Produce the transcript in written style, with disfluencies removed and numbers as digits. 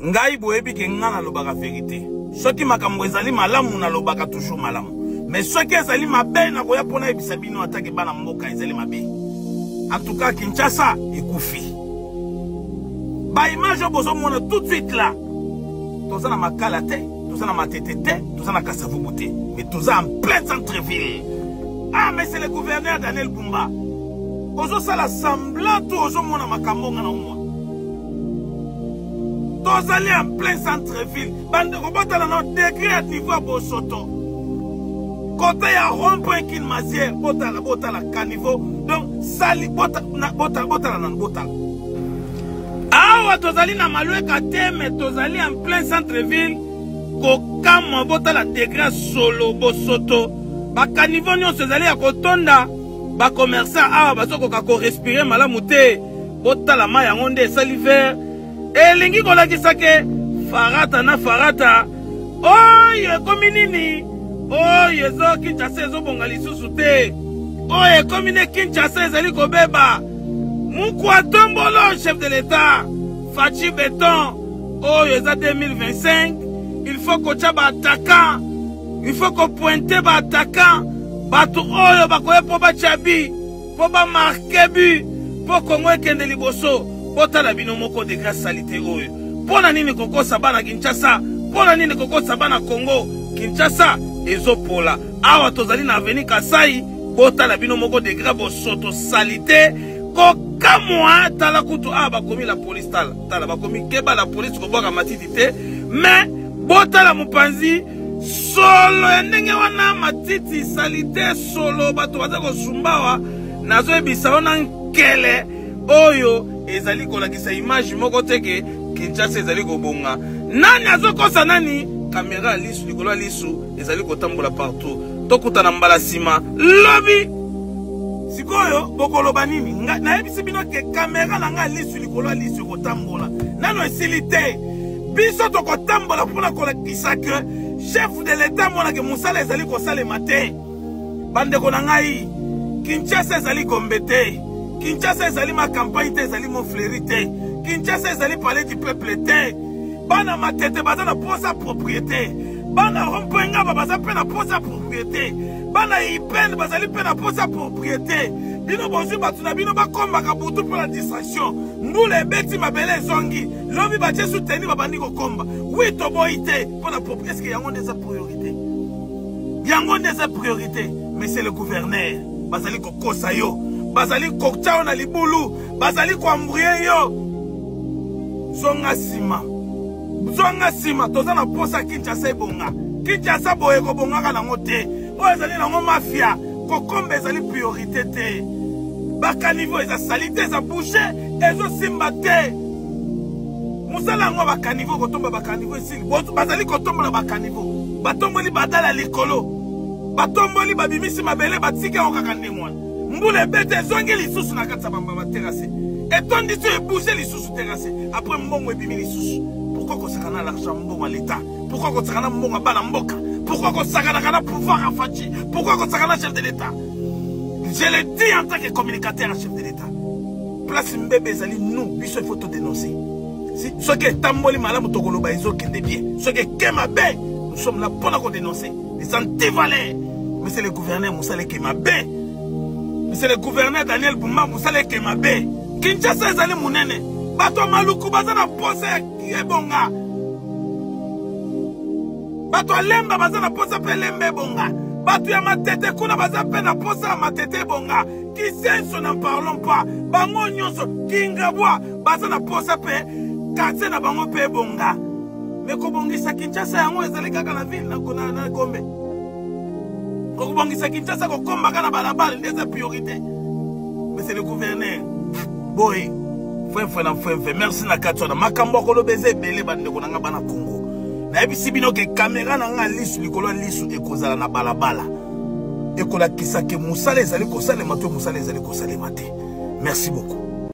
Ngai boyebi ke ngai nalobaka verite. Soki makambo ezali malamu nalobaka toujours malamu. Mais soki ezali mabe nakoya mpo nayebisa bino atake bana mboka ezali mabe. En tout cas Kinshasa ekufi. Ba image oyo bozomona tout de suite là. Toza na Makala te, toza na Matete te, toza na Kasavubu te. Mais toza en plein centre-ville. Ah mais c'est le gouverneur Daniel Bumba. Ozosala semblant to ozomona makambo nga na omona. Tozali en plein centre-ville. Bandeko botala na degré ya niveau ya bosoto. Côté ya rond-point Kin Mazière, botala botala caniveau. Donc sali botala botala botala nanu botala. Awa tozali na Malueka te mais tozali en plein centre-ville. Kokamwa botala degré ya solo bosoto. Ba caniveau nyonso ezali ya kotonda. Ba commerçants awa bazokoka ko respirer malamu te. Botala mai yango nde esali vert. Elingi kolakisa ke farata na farata oyo ekomi nini? Oyo ezo Kinshasa ezobonga lisusu te. Oyo ekomi nde Kinshasa ezali kobeba. Mukwa tombolo chef de l'État Fatshi Beton oyo eza 2025 il faut kotya ba attaquant, il faut kopointe ba attaquant, bato oyo bakoya mpo batya bi mpo ba marque but mpo Congo ekende liboso. Botala bino moko degré salite oyo. Mpo na nini kokosa bana Kinshasa? Mpo na nini kokosa bana Congo? Kinshasa ezopola. Awa tozali na avenue Kasai, botala bino moko degré bosoto salite kokamwa. Tala kutu awa bakomi la police, tala tala bakomi keba la police kobwaka matiti te, mais botala mopanzi solo ya ndenge wana, matiti salite solo, bato baza kosumbawa. Nazoyebisa yo na nkele oyo ezali kolakisa image moko te ke Kinshasa ezali kobonga. Nani azokosa nani? Kamera ya lisu likolo ya lisu ezali kotambola partout. Tokutana mbala nsima lobi. Sikoyo bokoloba nini? Nayebisi bino ke kamera na ngai lisu likolo ya lisu ekotambola nano esili te. Biso tokotambola mpona kolakisa ke chef de l'etat amonake mosala ezali kosalema te. Bandeko na ngai, Kinshasa ezali Gombe te. Kinshasa ezali ma campagne te, ezali Montfleury te. Kinshasa ezali palais du peuple te. Bana Matete baza na posa propriété. Bana rond-point Ngaba baza pe na posa propriété. Bana Ipen bazali pe na posa propriété. Bino bozwi bato na bino bakombaka butu mpo na distraction. Mbula ebeti mabele ezongi. Lobi batie su teni babandi kokomba. Oui, toboyi te mpo na propriété. Est-ce que yango nde eza priorité? Yango nde eza priorité. Monsieur le gouverneur, bazali kokosa yo, bazali koktia yo na libulu, bazali koembrouiller yo. Zonga nsima, zonga nsima, toza na posa Kinshasa ebonga. Kinshasa boye kobongaka nango te, oyo ezali nango mafia. Kokomba ezali priorité te. Bakanivo eza salite, eza bouche, ezosimba te. Mosala yango bakanivo, kotomba bakanivo esili. Bazali kotombola bakanivo, batomboli badala likolo, batomboli, babimisi mabele, batiki yango kaka ndenge wana. Mbula ebete ezongi lisusu na kati ya bamba terrasse, etondisi ebouge lisusu terrasse, après mbongo ebimi lisusu. Pourquoi kosakana na l'argent mbongo ya l'État? Pourquoi kosakana mbongo ya bana mboka? Pourquoi kosakanaka na pouvoir ya Fatshi? Pourquoi kosakana chef de l'État? Je le dis en tant que communicateur à chef de l'État. Place mbebe ezali nous, biso il faut tout dénoncer. Si soki etamboli malamu tokoloba ezokende bien. Soki eke mabe, nous sommes là pour la dénoncer. Les antivaleurs. Monsieur le gouverneur mosala eke mabe. Monsieur le gouverneur Daniel Bumba mosala eke mabe. Kinshasa ezali monene. Bato ya Maluku baza na posa ya ebonga. Bato ya Lemba baza na posa mpe Lemba ebonga. Bato ya Matete kuna baza mpe na posa ya Matete ebonga. Kisenso n'en parlons pas. Bango nyonso Kingabwa baza na posa mpe quartier na bango mpe ebonga. Me kobongisa Kinshasa yango ezali kaka na ville na, na, na Gombe. Kobongisa Kinshasa kokombaka na balabala nde eza priorité. Monsieur le gouverneur, boye fwenfwe na fwenfwe, merci na kati wana. Makambo ya koloba eza ebele bandeko na nga bana Congo. Nayebisi bino ke kamera na nga lisu likolo ya lisu ekozala na balabala. Ekolakisa ke mosala ezali kosalema to mosala ezali kosalema te. Merci beaucoup.